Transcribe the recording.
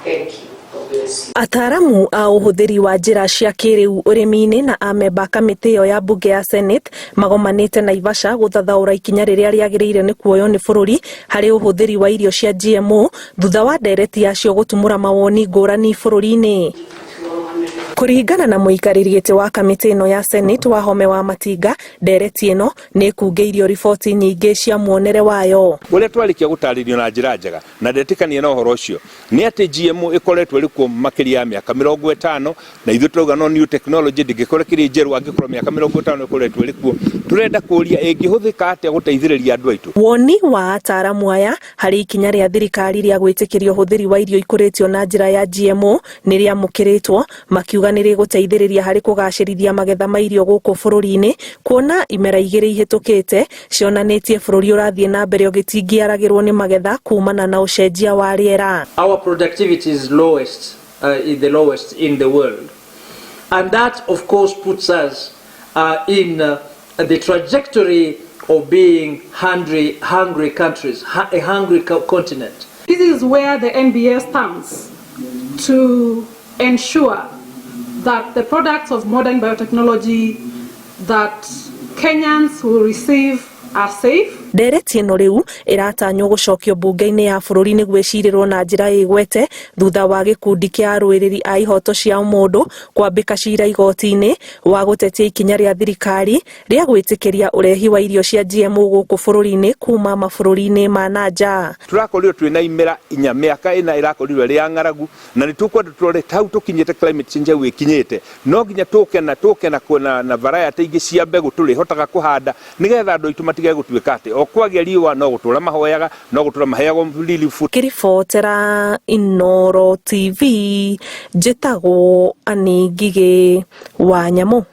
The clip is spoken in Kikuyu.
Thank you. God bless you. Ataaramu a ũhũthĩri wa njĩra cia kĩrĩu ũrĩmi-inĩ na amemba a kamĩtĩ ĩyo ya mbunge ya Senate magomanĩte Naivasha gũthathaũra ikinya rĩrĩa rĩagĩrĩire nĩ kuoywo nĩ bũrũri harĩ ũhũthĩri wa irio cia GMO thutha wa ndereti yacio gũtumũra mawoni ngũrani bũrũri-inĩ. Kũringana na mũikarĩri gĩtĩ wa kamĩtĩ ĩno ya Senate Wahome wa Matinga, ndereti ĩno nĩ ĩkungĩirio riboti nyingĩ cia muonere wayo. Ũrĩa twarĩkia gũtarĩrio na njĩra njega na ndetĩkania na ũhoro ũcio nĩ atĩ GMO ĩkoretwo ĩrĩ kuo makĩria ya mĩaka 50, na ithuĩ tũrauga no new technology ndĩngĩkorwo ĩkĩrĩ njerũ angĩkorwo mĩaka 50 ĩkoretwo ĩrĩ kuo. Tũrenda kũria ĩngĩhũthĩka atĩa gũteithĩrĩria andũ aitũ. Woni wa ataaramu aya harĩ ikinya rĩa thirikari rĩa gwĩtĩkĩria ũhũthĩri wa irio ikũrĩtio na njĩra ya GMO nĩ rĩamũkĩrĩtwo, makiuga nĩ rĩgũteithĩrĩria harĩ kũgacĩrithia magetha ma irio gũkũ bũrũri-inĩ, kuona imera 2 ihĩtũkĩte cionanĩtie bũrũri ũrathiĩ na mbere ũgĩtingiaragĩrwo nĩ magetha kumana na ũcenjia wa rĩera. Our productivity is lowest, is the lowest in the world, and that of course puts us in the trajectory of being hungry countries, a hungry continent. This is where the NBA stands to ensure that the products of modern biotechnology that Kenyans will receive are safe. Ndereti ĩno rĩu ĩratanywo gũcokio mbunge-inĩ ya bũrũri nĩguo ĩcirĩrwo na njĩra ĩgwete thutha wa gĩkundi kĩa arũĩrĩri a ihoto cia mũndũ kwambĩka cira igoti-inĩ wa gũtetia ikinya rĩa thirikari rĩa gwĩtĩkĩria ũrehi wa irio cia GMO gũkũ bũrũri-inĩ kuma mabũrũri-inĩ ma na nja. Tũrakorirwo twĩna imera 4, mĩaka 4 ĩrakorirwo ĩrĩ ya ng'aragu, na nĩ tũkwenda tũrore hau tũkinyĩte climate change hau ĩkinyĩte, no nginya tũke na tũke na na, na variety ingĩ cia mbegũ tũrĩhotaga kũhanda nĩgetha andũ aitũ matige gũtuĩka atĩ o kwagĩa riũa no gũtũra mahoyaga, no gũtũra maheagwo relief. Ngĩribotera Inooro TV, njĩtagwo Anĩ Ngigĩ wa Nyamũ.